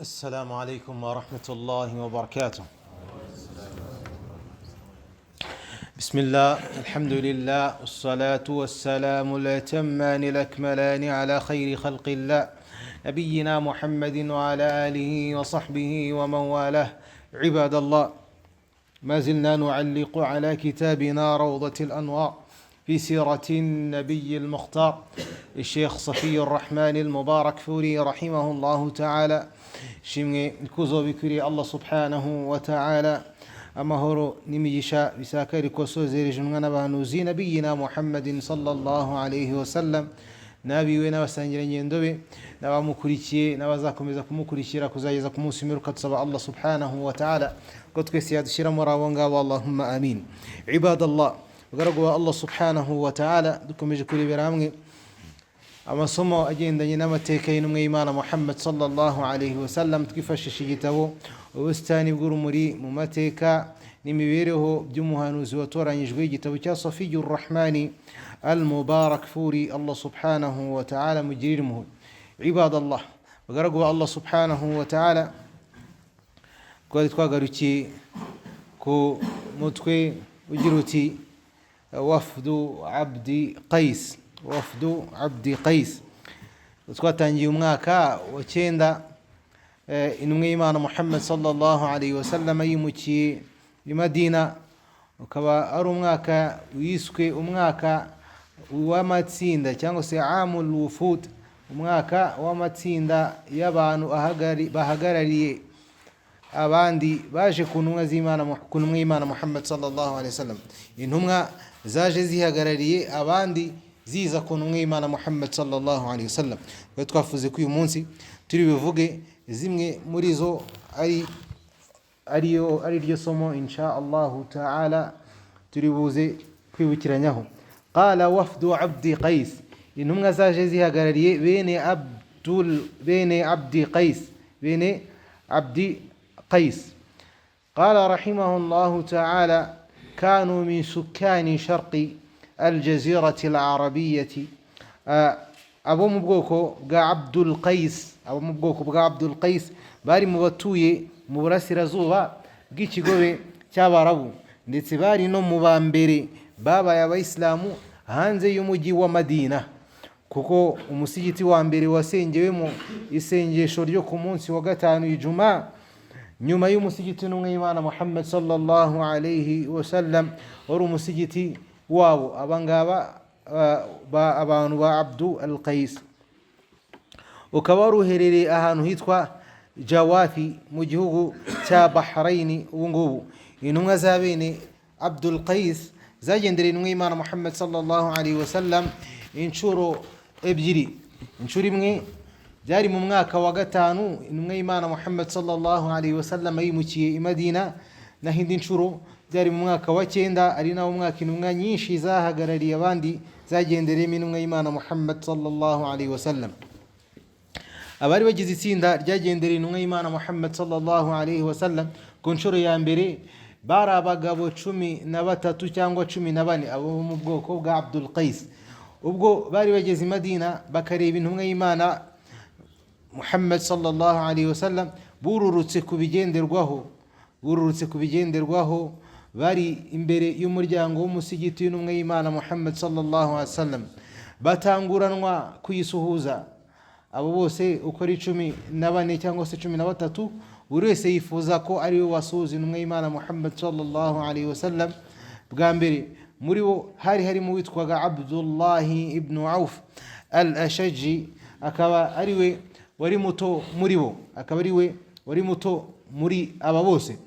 السلام عليكم ورحمة الله وبركاته. بسم الله، الحمد لله، والصلاة والسلام الأتمان الأكملان على خير خلق الله، نبينا محمد وعلى آله وصحبه ومن والاه. عباد الله، ما زلنا نعلق على كتابنا روضة الأنوار في سيرة النبي المختار الشيخ صفي الرحمن المبارك فوري رحمه الله تعالى. Shimwe ikuzo bikwiriye Allah subhanahu wa ta'ala, amahoro n'imigisha bisakare ikosozereje umwana n'abahanuzi nabiyina Muhammadin sallallahu alayhi wasallam, n'abiwe n'abasangirangendo be n'abamukurikiye n'abazakomeza kumukurikira kuzageza ku munsi w'imperuka. Tusaba Allah subhanahu wa ta'ala ko twese yadushyira muri abo ngabo, allahumma amin. Ibadallah, bagaragu ba Allah subhanahu wa ta'ala, dukomeje kurebera hamwe amasomo agendanye n'amateka y'intumwa y'Imana Muhammad sallallahu alayhi wasallam, twifashisha igitabo Ubusitani bw'urumuri mu mateka n'imibereho by'umuhanuzi watoranyijwe, igitabo cya Safiyur Rahmani al Mubarak Furi, Allah subhanahu wa ta'ala mugirire impuhwe. Ibadallah, bagaragu ba Allah subhanahu wa ta'ala, twari twagarukiye ku mutwe ugira uti wafdu Abdi Qais. Wafdu Abdi Qais, twatangiye umwaka wa 9, intumwa y'Imana Muhammad sallallahu alayhi wasallam yimukiye i Madina, ukaba ari umwaka wiswe umwaka w'amatsinda cyangwa se amul wufud, umwaka w'amatsinda y'abantu bahagarariye abandi baje ku ntumwa z'Imana, ku ntumwa y'Imana Muhammad sallallahu alayhi wasallam. Intumwa zaje zihagarariye abandi ziza ku ntumwa y'Imana Muhammad sallallahu alayhi wasallam. Twari twavuze ko uyu munsi turi buvuge zimwe muri zo, ari ariyo ari ryo somo insha Allahu ta'ala turi buze kwibukiranyaho. Qala wafdu Abdi Qais, intumwa zaje zihagarariye bene Abdul, bene Abdi Qais, bene Abdi Qais. قال رحمه الله تعالى: كانوا من سكان شرق الجزيرة العربية. Abo mu bwoko bwa Abdul Qais, abo mu bwoko bwa Abdul Qais bari mu batuye mu burasirazuba bw'ikigobe cy'Abarabu, ndetse bari no mu ba mbere babaye abayisilamu hanze y'umujyi wa Madina, kuko umusigiti wa mbere wasengewemo isengesho ryo ku munsi wa gatanu, ijuma, nyuma y'umusigiti n'umwe y'Imana Muhammad sallallahu alayhi wasallam, wari umusigiti wabo abangaba abantu ba Abdu al Qais, ukaba wari uherereye ahantu hitwa Jawafi mu gihugu cya Bahrain ubu ngubu. Intumwa za bene Abdul Qais zagendereye intumwa y'Imana Muhammad sallallahu alayhi wasallam inshuro ebyiri. Inshuro imwe byari mu mwaka wa 5 intumwa y'Imana Muhammad sallallahu alayhi wasallam yimukiye i Madina, naho indi nshuro byari mu mwaka wa 9, ari nawo mwaka intumwa nyinshi zahagarariye abandi zagendereyemo intumwa y'Imana Muhammad sallallahu alayhi wasallam. Abari bagize itsinda ryagendereye intumwa y'Imana Muhammad sallallahu alayhi wasallam ku nshuro ya mbere bari abagabo 13 cyangwa 14, abo mu bwoko bwa Abdul Qais. Ubwo bari bageze i Madina bakareba intumwa y'Imana Muhammad sallallahu alayhi wasallam, bururutse ku bigenderwaho, bururutse ku bigenderwaho, bari imbere y'umuryango w'umusigiti w'intumwa y'Imana Muhammad sallallahu alayhi wasallam, batanguranwa kuyisuhuza. Abo bose uko ari 14 cyangwa se 13, buri wese yifuza ko ari we wasuhuza intumwa y'Imana Muhammad sallallahu alayhi wasallam bwa mbere. Muri bo hari harimo uwitwaga Abdullahi ibn Auf al Ashaji, akaba ari we wari muto muri bo, akaba ari we wari muto muri aba bose.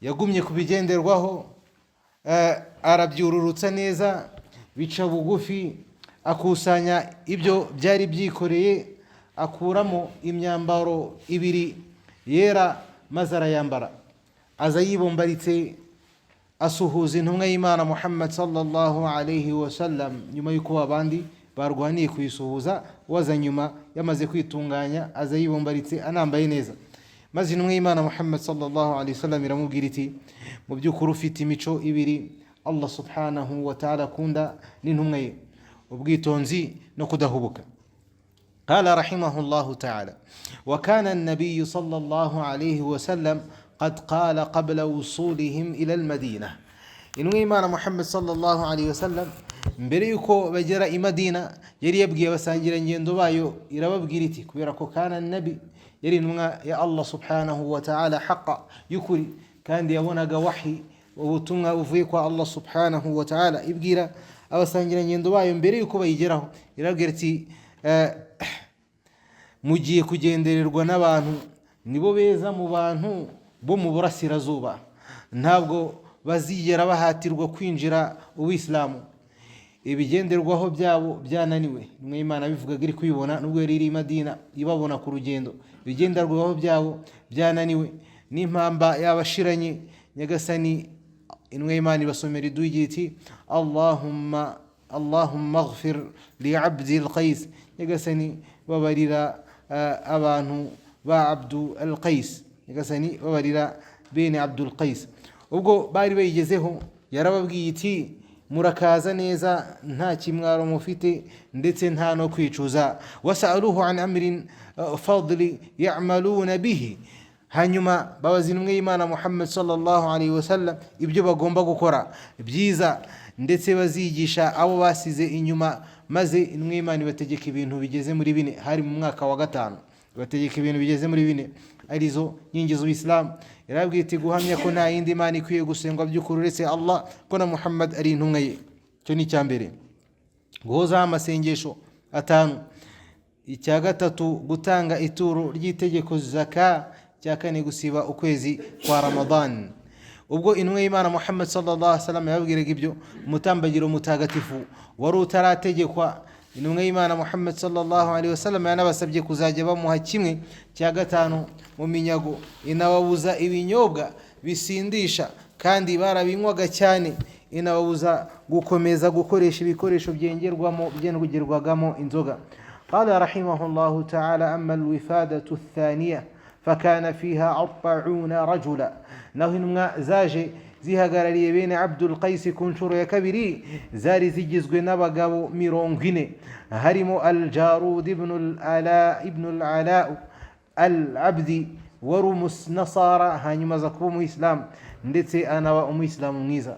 Yagumye ku bigenderwaho, arabyururutsa neza, bica bugufi, akusanya ibyo byari byikoreye, akuramo imyambaro ibiri yera maze arayambara, aza yibombaritse asuhuza intumwa y'Imana Muhammad sallallahu alayhi wasallam, nyuma y'uko abandi barwaniye kuyisuhuza. Waza nyuma yamaze kwitunganya, aza yibombaritse anambaye neza, maze intumwa y'Imana Muhammad sallallahu alayhi wasallam iramubwira iti: "Mu by'ukuri ufite imico ibiri Allah subhanahu wa ta'ala akunda n'intumwa ye, ubwitonzi no kudahubuka." قال رحمه الله تعالى: وكان النبي صلى الله عليه وسلم قد قال قبل وصولهم إلى المدينة. Intumwa y'Imana Muhammad sallallahu alayhi wasallam, mbere y'uko bagera i Madina, yari yabwiye abasangirangendo bayo, irababwira iti, kubera ko kana nabi, yari intumwa ya Allah subhanahu wa ta'ala haqa, y'ukuri, kandi yabonaga wahi, ubutumwa buvuye kwa Allah subhanahu wa ta'ala, ibwira abasangirangendo bayo mbere y'uko bayigeraho, irabwira iti: "Mugiye kugendererwa n'abantu nibo beza mu bantu bo mu burasirazuba. Ntabwo bazigera bahatirwa kwinjira ubuyisilamu, ibigenderwaho byabo byananiwe." Intumwa y'Imana bivugaga iri kubibona, nubwo yari iri i Madina ibabona ku rugendo. Ibigenderwaho byabo byananiwe n'impamba yabashiranye. Nyagasani, intumwa y'Imana ibasomera iduha igira iti: "Allahumma, Allahumma ighfir li Abdi al-Qais." Nyagasani, babarira abantu ba Abdu al-Qais. Nyagasani, babarira bene Abdul Qais. Ubwo bari bayigezeho, yarababwiye iti: "Murakaza neza, nta kimwaro mufite ndetse nta no kwicuza." Wasaluhu an amrin fadli yamaluna bihi. Hanyuma babaza intumwa y'Imana Muhammad sallallahu alayhi wasallam ibyo bagomba gukora byiza ndetse bazigisha abo basize inyuma, maze intumwa y'Imana ibategeka ibintu bigeze muri bine. Hari mu mwaka wa 5. Ibategeka ibintu bigeze muri bine, arizo nkingi z'ubuyisilamu. Yarabwira iti: "Guhamya ko nta yindi mana ikwiye gusengwa by'ukuri uretse Allah, ko na Muhammad ari intumwa ye." Icyo ni icya mbere. Guhozaho amasengesho atanu. Icya gatatu, gutanga ituro ry'itegeko, zaka. Icya kane, gusiba ukwezi kwa Ramadan. Ubwo intumwa y'Imana Muhammad sallallahu alaihi wasallam yababwiraga ibyo, umutambagiro mutagatifu wari utarategekwa. Intumwa y'Imana Muhammad sallallahu alaihi wasallam yanabasabye kuzajya bamuha 1/5 mu minyago, inababuza ibinyobwa bisindisha, kandi barabinywaga cyane, inababuza gukomeza gukoresha ibikoresho byengerwamo, byengerwagamo inzoga. قال رحمه الله تعالى: أما الوفادة الثانية فكان فيها 40 رجلا. Naho intumwa zaje zihagarariye bene Abdul Qais ku nshuro ya kabiri zari zigizwe n'abagabo 40, harimo Aljarud ibn al-Ala al-Abdi, wari umunasara hanyuma aza kuba umuyisilamu, ndetse anaba umuyisilamu mwiza.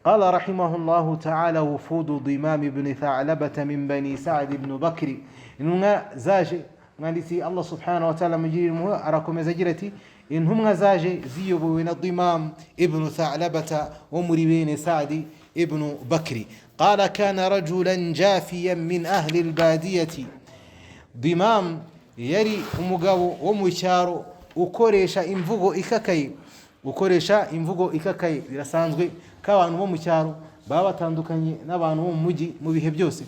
قال رحمه الله تعالى: وفود ضمام بن ثعلبة من بني سعد بن بكر. Intumwa zaje, mwanditsi Allah subhanahu wa ta'ala mugirira impuhwe, arakomeza agira ati: intumwa zaje ziyobowe na Dimam ibnu Thalabata wo muri bene Sadi ibnu Bakri. قال: كان رجلا جافيا من أهل البادية. Dimam yari umugabo wo mu cyaro ukoresha imvugo ikakaye, ukoresha imvugo ikakaye. Birasanzwe ko abantu bo mu cyaro baba batandukanye n'abantu bo mu mujyi mu bihe byose.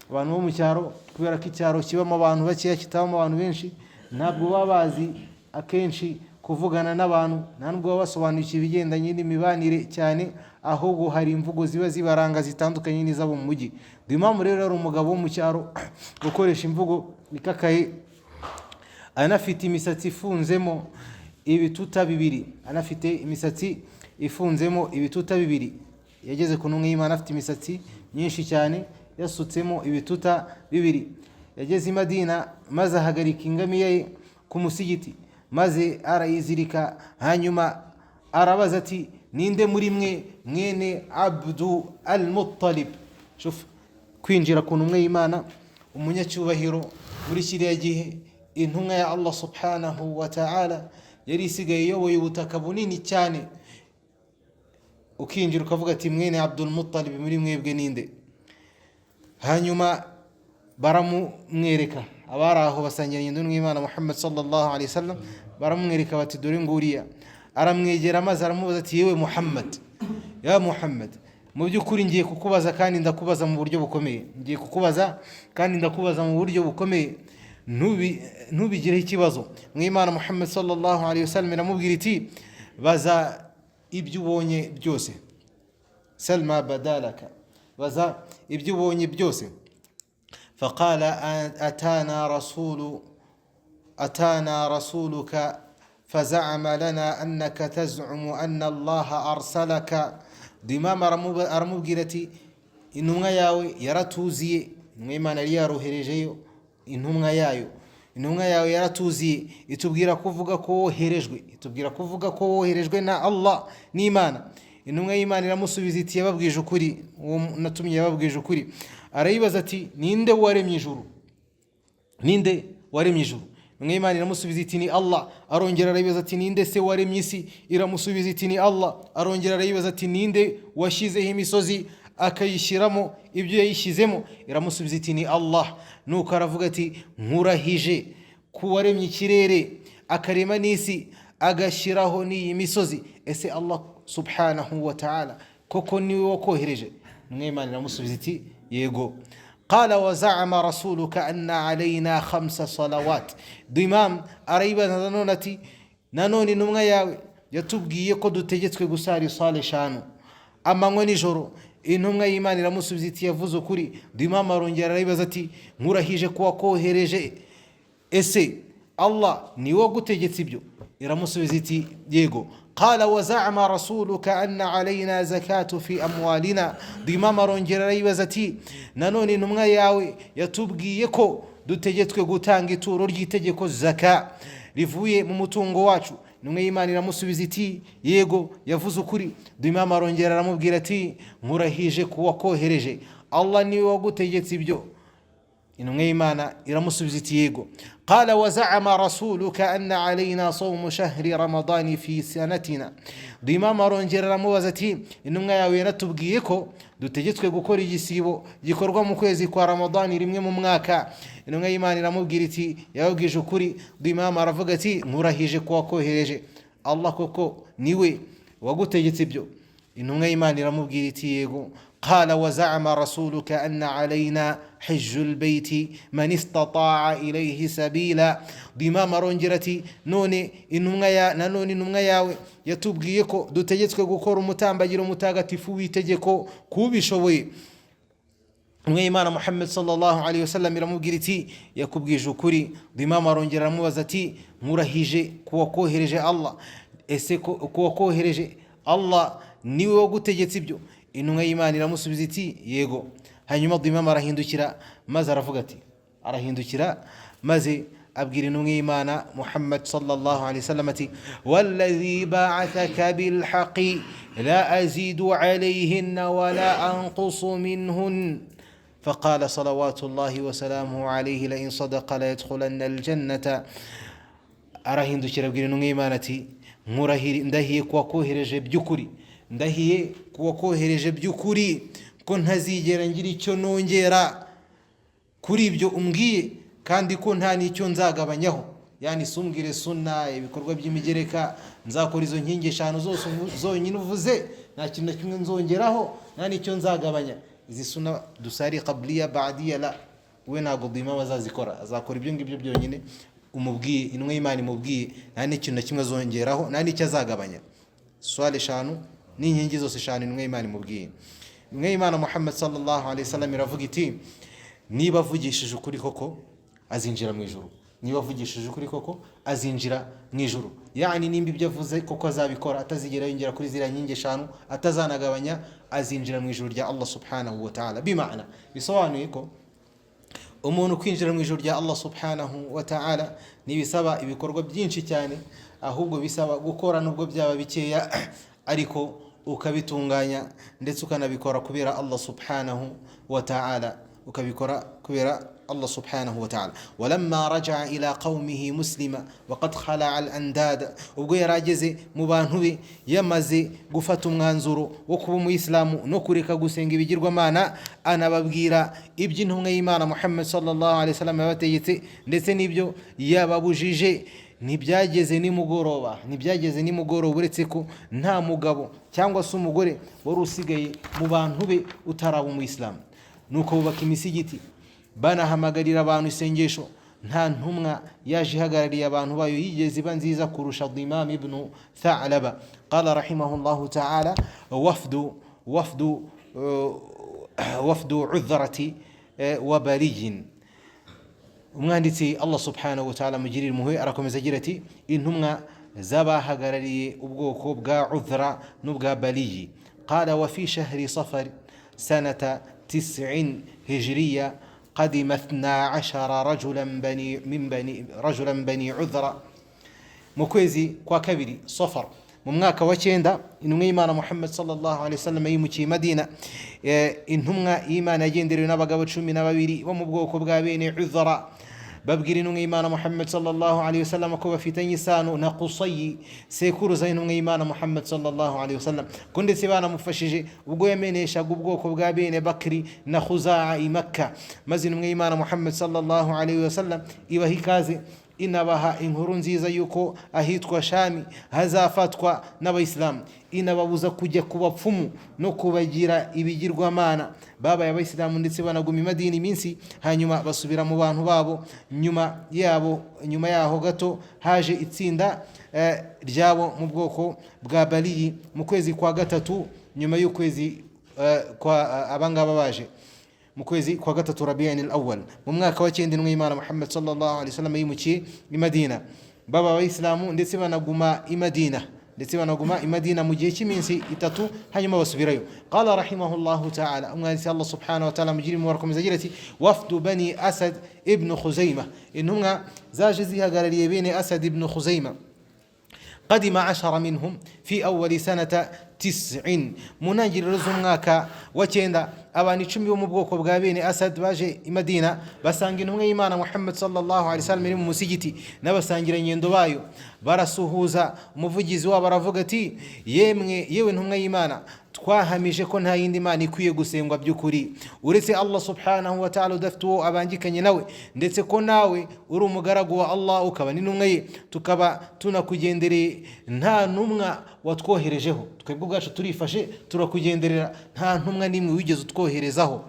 Abantu bo mu cyaro, kubera ko icyaro kibamo abantu bakeya, kitabamo abantu benshi, ntabwo baba bazi akenshi kuvugana n'abantu, nta nubwo baba basobanukiwe ibigendanye n'imibanire cyane, ahubwo hari imvugo ziba zibaranga zitandukanye n'izabo mu mujyi. Impamvu rero, ari umugabo wo mu cyaro ukoresha imvugo ikakaye, anafite imisatsi ifunzemo ibituta bibiri, anafite imisatsi ifunzemo ibituta bibiri. Yageze ku ntumwa y'Imana afite imisatsi myinshi cyane, yasutsemo ibituta bibiri. Yageze i Madina maze ahagarika ingamiya ye ku musigiti, maze arayizirika. Hanyuma arabaza ati: "Ninde muri mwe mwene Abdu al Muttalib?" Shuf, kwinjira ku ntumwa y'Imana, umunyacyubahiro muri kiriya gihe, intumwa ya Allah subhanahu wa ta'ala yari isigaye iyoboye ubutaka bunini cyane, ukinjira ukavuga ati: "Mwene Abdul Muttalib muri mwebwe ninde?" Hanyuma baramumwereka. Abari aho basangira ingendo n'Imana Muhammad sallallahu alaihi wasallam baramumwereka bati: "Dore nguriya." Aramwegera maze aramubaza ati: "Yewe Muhammad, ya Muhammad, mu by'ukuri ngiye kukubaza kandi ndakubaza mu buryo bukomeye, ngiye kukubaza kandi ndakubaza mu buryo bukomeye, ntubigireho ikibazo." Mwimana Muhammad sallallahu alaihi wasallam iramubwira iti: "Baza ibyo ubonye byose." Sal ma badalaka, baza ibyo ubonye byose. فقال: أتانا رسولك فزعم لنا أنك تزعم أن الله أرسلك. Dimama aramubwira ati: "Intumwa yawe yaratuziye." Intumwa y'Imana yari yaroherejeyo. Intumwa yayo, intumwa yawe yaratuziye, itubwira kuvuga ko woherejwe, itubwira kuvuga ko woherejwe na Allah, n'Imana. Intumwa y'Imana iramusubiza iti: "Yababwije ukuri, uwo natumye yababwije ukuri." Arayibaza ati: "Ninde waremye ijuru? Ninde waremye ijuru?" Intumwa y'Imana iramusubiza iti: "Ni Allah." Arongera arayibaza ati: "Ninde se waremye isi?" Iramusubiza iti: "Ni Allah." Arongera arayibaza ati: "Ninde washyizeho imisozi, akayishyiramo ibyo yayishyizemo?" Iramusubiza iti: "Ni Allah." Nuko aravuga ati: "Nkurahije ku waremye ikirere, akarema n'isi, agashyiraho n'iyi misozi, ese Allah subhanahu wa ta'ala koko niwe wakohereje?" Intumwa y'Imana iramusubiza iti: "Yego." قال: وزعم رسولك أن علينا خمس صلوات. Dimam arayibaza nanone ati: "Nanone intumwa yawe yatubwiye ko dutegetswe gusara isala eshanu amanywa nijoro." Intumwa y'Imana iramusubiza iti: "Yavuze ukuri." Dimam arongera arayibaza ati: "Nkurahije ko wakohereje, ese Allah niwe wagutegetse ibyo?" Iramusubiza iti: "Yego." قال: وزعم رسولك أن علينا زكاة في أموالنا. Dimam arongera arayibaza ati: "Nanone intumwa yawe yatubwiye ko dutegetswe gutanga ituro ry'itegeko, zaka, rivuye mu mutungo wacu." Intumwa y'Imana iramusubiza iti: "Yego, yavuze ukuri." Dimam arongera aramubwira ati: "Nkurahije ku wakohereje, Allah niwe wagutegetse ibyo?" Intumwa y'Imana iramusubiza iti: "Yego." قال: وزعم رسولك أن علينا صوم شهر رمضان في سنتنا. Dimam arongera aramubaza ati: "Intumwa yawe yaratubwiye ko dutegetswe gukora igisibo gikorwa mu kwezi kwa Ramadani rimwe mu mwaka." Intumwa y'Imana iramubwira iti: "Yababwije ukuri." Dimam aravuga ati: "Nkurahije ko wakohereje, Allah koko niwe wagutegetse ibyo?" Intumwa y'Imana iramubwira iti: "Yego." قال: وزعم رسولك أن علينا حج البيت من استطاع إليه سبيلا. Dimam arongera ati: "None intumwa ya nanone intumwa yawe yatubwiye ko dutegetswe gukora umutambagiro mutagatifu w'itegeko kubishoboye." Intumwa y'Imana Muhammad sallallahu alayhi wasallam iramubwira iti: "Yakubwije ukuri." Dimam arongera aramubaza ati: "Nkurahije ku wakohereje Allah, ese ku wakohereje Allah niwe wagutegetse ibyo?" Intumwa y'Imana iramusubiza iti: "Yego." Hanyuma Dimam arahindukira maze aravuga ati, arahindukira maze abwira intumwa y'Imana Muhammad sallallahu alayhi wasallam ati: "والذي بعثك بالحق لا أزيد عليهن ولا أنقص منهن." فقال صلوات الله وسلامه عليه: "لئن صدق ليدخلن الجنة." Arahindukira abwira intumwa y'Imana ati: "Nkurahiri, ndahiye ku wakohereje by'ukuri, ndahiye ku wakohereje by'ukuri ko ntazigera ngira icyo nongera kuri ibyo umbwiye, kandi ko nta n'icyo nzagabanyaho." Yani sumbwire suna, ibikorwa by'imigereka, nzakora izo nkingi eshanu zose zonyine uvuze, nta kintu na kimwe nzongeraho, nta n'icyo nzagabanya. Izi suna dusari, qabliya, ba'diya, la, we ntabwo Dimam azazikora, azakora ibyo ngibyo byonyine umubwiye, intumwa y'Imana imubwiye, nta n'ikintu na kimwe azongeraho, nta n'icyo azagabanya. Swala eshanu n'inkingi zose eshanu intumwa y'Imana imubwiye. Intumwa y'Imana Muhammad sallallahu alaihi wasallam iravuga iti: "Niba avugishije ukuri koko, azinjira mu ijuru. Niba avugishije ukuri koko, azinjira mu ijuru." Yani nimba ibyo avuze koko azabikora, atazigera yongera kuri ziriya nkingi eshanu, atazanagabanya, azinjira mu ijuru rya Allah subhanahu wa ta'ala. Bimana bisobanuye ko umuntu kwinjira mu ijuru rya Allah subhanahu wa ta'ala ntibisaba ibikorwa byinshi cyane, ahubwo bisaba gukora nubwo byaba bikeya, ariko ukabitunganya, ndetse ukanabikora kubera Allah subhanahu wa ta'ala, ukabikora kubera Allah subhanahu wa ta'ala. ولما رجع إلى قومه مسلما وقد خلع الأنداد, ubwo yari ageze mu bantu be yamaze gufata umwanzuro wo kuba umuyisilamu no kureka gusenga ibigirwamana, anababwira iby'intumwa y'Imana Muhammad sallallahu alaihi wasallam yabategetse ndetse n'ibyo yababujije, ntibyageze nimugoroba, ntibyageze nimugoroba, uretse ko nta mugabo cyangwa se umugore wari usigaye mu bantu be utaraba umuyisilamu. Nuko bubaka imisigiti, banahamagarira abantu isengesho. Nta ntumwa yaje ihagarariye abantu bayo yigeze iba nziza kurusha Dimam ibn Thalaba. قال رحمه الله تعالى: وفد عذرة وبلي. Umwanditsi, Allah subhanahu wa ta'ala mugirire impuhwe, arakomeza agira ati: intumwa z'abahagarariye ubwoko bwa Udhra n'ubwa Baliyi. قال: وفي شهر صفر سنة 90 هجرية. قدم 12 رجلا بني من بني رجلا بني عذرة. Mu kwezi kwa kabiri, Safar, mu mwaka wa 9, intumwa y'Imana Muhammad sallallahu alaihi wasallam yimukiye i Madina. Intumwa y'Imana yagenderewe n'abagabo 12 bo mu bwoko bwa bene Udhra. Babwira intumwa y'Imana Muhammad sallallahu alaihi wasallam ko bafitanye isano na Qusayi, sekuruza y'intumwa y'Imana Muhammad sallallahu alaihi wasallam, ko ndetse banamufashije ubwo yameneshaga ubwoko bwa bene Bakri na Khuzaa i Makka. Maze intumwa y'Imana Muhammad sallallahu alaihi wasallam ibaha ikaze, inabaha inkuru nziza yuko ahitwa Shami hazafatwa n'abayisilamu, inababuza kujya ku bapfumu no kubagira ibigirwamana. Babaye abayisilamu ndetse banaguma i Madina iminsi, hanyuma basubira mu bantu babo. Nyuma yaho gato haje itsinda ryabo mu bwoko bwa Baliyi mu kwezi kwa gatatu, nyuma y'ukwezi kwa abangaba baje mu kwezi kwa gatatu, Rabi'in al-awwal, mu mwaka wa 9, intumwa y'Imana Muhammad sallallahu alaihi wasallam yimukiye i Madina. Baba abayisilamu ndetse banaguma i Madina mu gihe cy'iminsi 3, hanyuma basubirayo. Qala rahimahullahu ta'ala, umwanditsi, Allah subhanahu wa ta'ala mugiri mubarakomeza, agira ati: wafdu Bani Asad ibn Khuzaima, intumwa zaje zihagarariye bene Asad ibn Khuzaima. قدم 10 منهم في أول سنة 9، mu ntangiriro z'umwaka wa 9, abantu 10 bo mu bwoko bwa bene Asad baje i Madina, basanga intumwa y'Imana Muhammad sallallahu alaihi wasallam iri mu musigiti n'abasangirangendo bayo. Barasuhuza, umuvugizi wabo aravuga ati: "Yemwe, yewe ntumwa y'Imana, twahamije ko nta yindi mana ikwiye gusengwa by'ukuri uretse Allah subhanahu wa ta'ala udafite uwo abangikanye nawe, ndetse ko nawe uri umugaragu wa Allah ukaba n'intumwa ye. Tukaba tunakugendereye, nta ntumwa watwoherejeho. Twebwe ubwacu turifashe turakugenderera, nta ntumwa n'imwe wigeze utwoherezaho,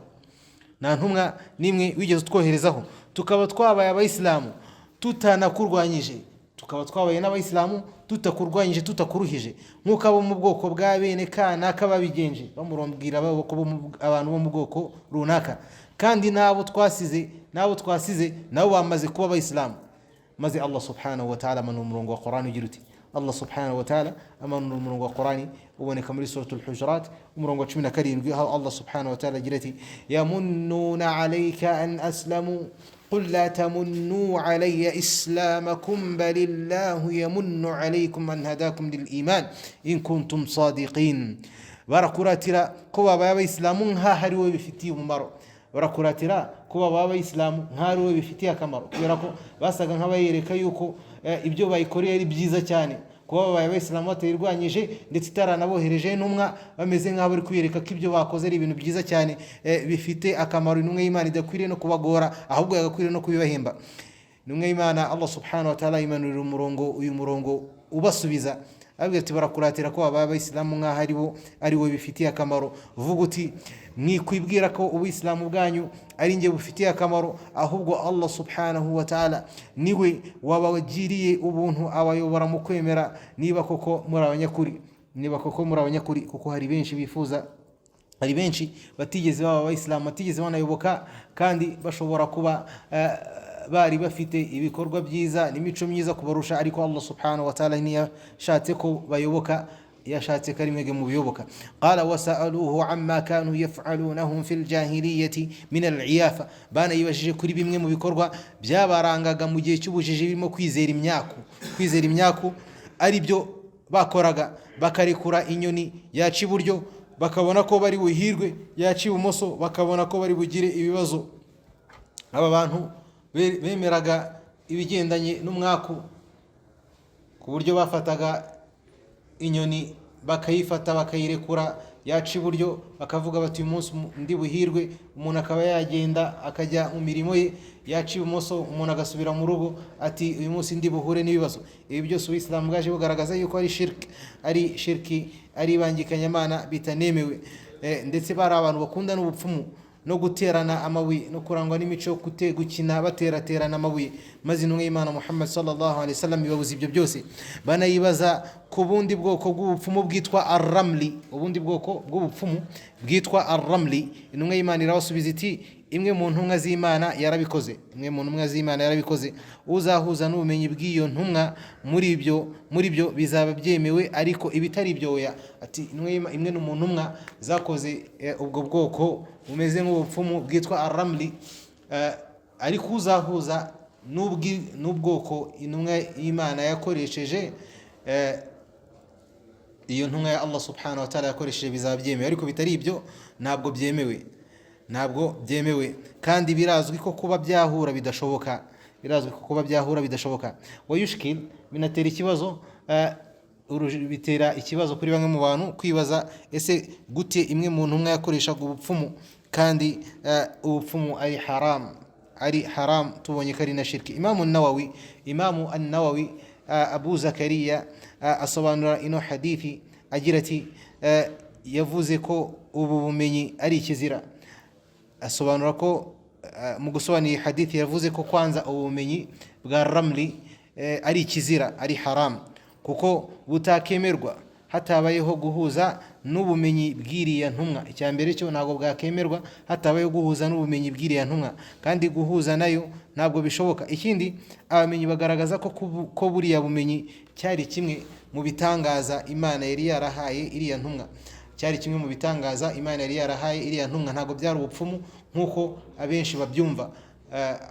nta ntumwa n'imwe wigeze utwoherezaho. Tukaba twabaye abayisilamu tutanakurwanyije, tukaba twabaye n'abayisilamu tutakurwanyije, tutakuruhije, nk'uko abo mu bwoko bwa bene kanaka babigenje." Bamurambwira abantu bo mu bwoko runaka. "Kandi n'abo twasize nabo bamaze kuba abayisilamu." Maze Allah subhanahu wa ta'ala amanura umurongo wa Qur'an ugira uti, Allah subhanahu wa ta'ala amanura umurongo wa Qur'ani uboneka muri Suratul Hujurat, umurongo wa 17, aho Allah subhanahu wa ta'ala agira ati: yamunnuna alayka an aslamu قل لا تمنوا علي إسلامكم بل الله يمن عليكم أن هداكم للإيمان إن كنتم صادقين. Barakuratira ko babaye abayisilamu nk'aho ari wowe bifitiye umumaro, barakuratira ko babaye abayisilamu nk'aho ari wowe bifitiye akamaro, kubera ko basaga nk'abayereka yuko ibyo bayikoreye ari byiza cyane, kuba babaye abayisilamu batayirwanyije ndetse itaranabohereje intumwa. Bameze nk'aho bari kwiyereka ko ibyo bakoze ari ibintu byiza cyane, bifite akamaro, intumwa y'Imana idakwiriye no kubagora, ahubwo yagakwiriye no kubibahemba. Intumwa y'Imana, Allah subhanahu wa ta'ala imanurira umurongo, uyu murongo ubasubiza, ababwira ati: "Barakuratira ko babaye abayisilamu nk'aho ari bo ari we bifitiye akamaro. Vuga uti: mwikwibwira ko ubuyisilamu bwanyu ari njye bufitiye akamaro, ahubwo Allah subhanahu wa ta'ala niwe wabagiriye ubuntu abayobora mu kwemera, niba koko muri abanyakuri, niba koko muri abanyakuri." Kuko hari benshi bifuza, hari benshi batigeze baba abayisilamu, batigeze banayoboka, kandi bashobora kuba bari bafite ibikorwa byiza n'imico myiza kubarusha, ariko Allah subhanahu wa ta'ala ntiyashatse ko bayoboka, yashatse ko ari mwebwe mubiyoboka. Qala wasaluhu amma kanu yaf'alunahum fil jahiliyati min al-iyafa, banayibajije kuri bimwe mu bikorwa byabarangaga mu gihe cy'ubujiji, birimo kwizera imyaku. Kwizera imyaku ari byo bakoraga, bakarekura inyoni, yaca iburyo bakabona ko bari buhirwe, yaca ibumoso bakabona ko bari bugire ibibazo. Aba bantu bemeraga ibigendanye n'umwaku, ku buryo bafataga inyoni bakayifata bakayirekura, yaca iburyo bakavuga bati: "Uyu munsi ndi buhirwe," umuntu akaba yagenda akajya mu mirimo ye, yaca ibumoso umuntu agasubira mu rugo, ati: "Uyu munsi ndi buhure n'ibibazo." Ibi byose ubuyisilamu bwaje bugaragaza yuko ari shirki, ari shirki, ari ibangikanyamana, bitanemewe. Ndetse bari abantu bakunda n'ubupfumu no guterana amabuye no kurangwa n'imico yo gukina bateraterana amabuye. Maze intumwa y'Imana Muhammad sallallahu alaihi wasallam ibabuza ibyo byose. Banayibaza ku bundi bwoko bw'ubupfumu bwitwa arramli, ubundi bwoko bw'ubupfumu bwitwa arramli. Intumwa y'Imana irabasubiza iti: "Imwe mu ntumwa z'Imana yarabikoze, imwe mu ntumwa z'Imana yarabikoze. Uzahuza n'ubumenyi bw'iyo ntumwa muri byo bizaba byemewe, ariko ibitari ibyo oya." Ati imwe mu ntumwa zakoze ubwo bwoko bumeze nk'ubupfumu bwitwa arramli. Ariko uzahuza n'ubwoko intumwa y'Imana yakoresheje, iyo ntumwa ya Allah subhanahu wa ta'ala yakoresheje bizaba byemewe, ariko bitari ibyo ntabwo byemewe, ntabwo byemewe. Kandi birazwi ko kuba byahura bidashoboka, birazwi ko kuba byahura bidashoboka. Wayushkil, binatera ikibazo, bitera ikibazo kuri bamwe mu bantu kwibaza: ese gute imwe mu ntumwa yakoreshaga ubupfumu, kandi ubupfumu ari haram, ari haram, tubonye ko ari na shirki? Imamu An-Nawawi Abu Zakariya asobanura ino hadithi agira ati: yavuze ko ubu bumenyi ari ikizira. Asobanura ko mu gusobanura iyi hadithi yavuze ko kwanza ubu bumenyi bwa ramli ari ikizira, ari haram, kuko butakemerwa hatabayeho guhuza n'ubumenyi bw'iriya ntumwa. Icya mbere cyo, ntabwo bwakemerwa hatabayeho guhuza n'ubumenyi bw'iriya ntumwa, kandi guhuza nayo ntabwo bishoboka. Ikindi, abamenyi bagaragaza ko buriya bumenyi cyari kimwe mu bitangaza Imana yari yarahaye iriya ntumwa, cyari kimwe mu bitangaza Imana yari yarahaye iriya ntumwa. Ntabwo byari ubupfumu nk'uko abenshi babyumva.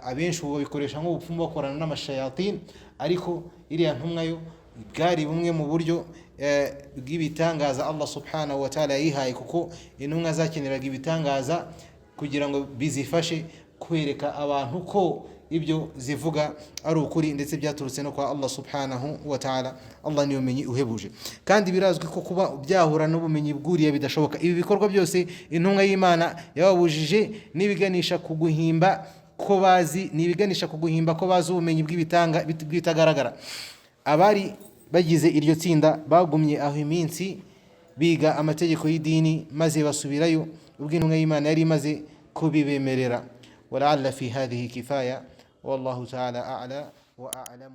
Abenshi ubu babikoresha nk'ubupfumu, bakorana n'amashayatini, ariko iriya ntumwa yo bwari bumwe mu buryo bw'ibitangaza Allah subhanahu wa ta'ala yayihaye, kuko intumwa zakeneraga ibitangaza kugira ngo bizifashe kwereka abantu ko ibyo zivuga ari ukuri, ndetse byaturutse no kwa Allah subhanahu wa ta'ala. Allah niyo bumenyi uhebuje. Kandi birazwi ko kuba byahura n'ubumenyi bwuriya bidashoboka. Ibi bikorwa byose intumwa y'Imana yababujije n'ibiganisha ku guhimba ko bazi, n'ibiganisha ku guhimba ko bazi ubumenyi bw'ibitagaragara. Abari bagize iryo tsinda bagumye aho iminsi biga amategeko y'idini, maze basubirayo ubwo intumwa y'Imana yari imaze kubibemerera. ولعل في هذه كفاية، والله تعالى أعلى وأعلم.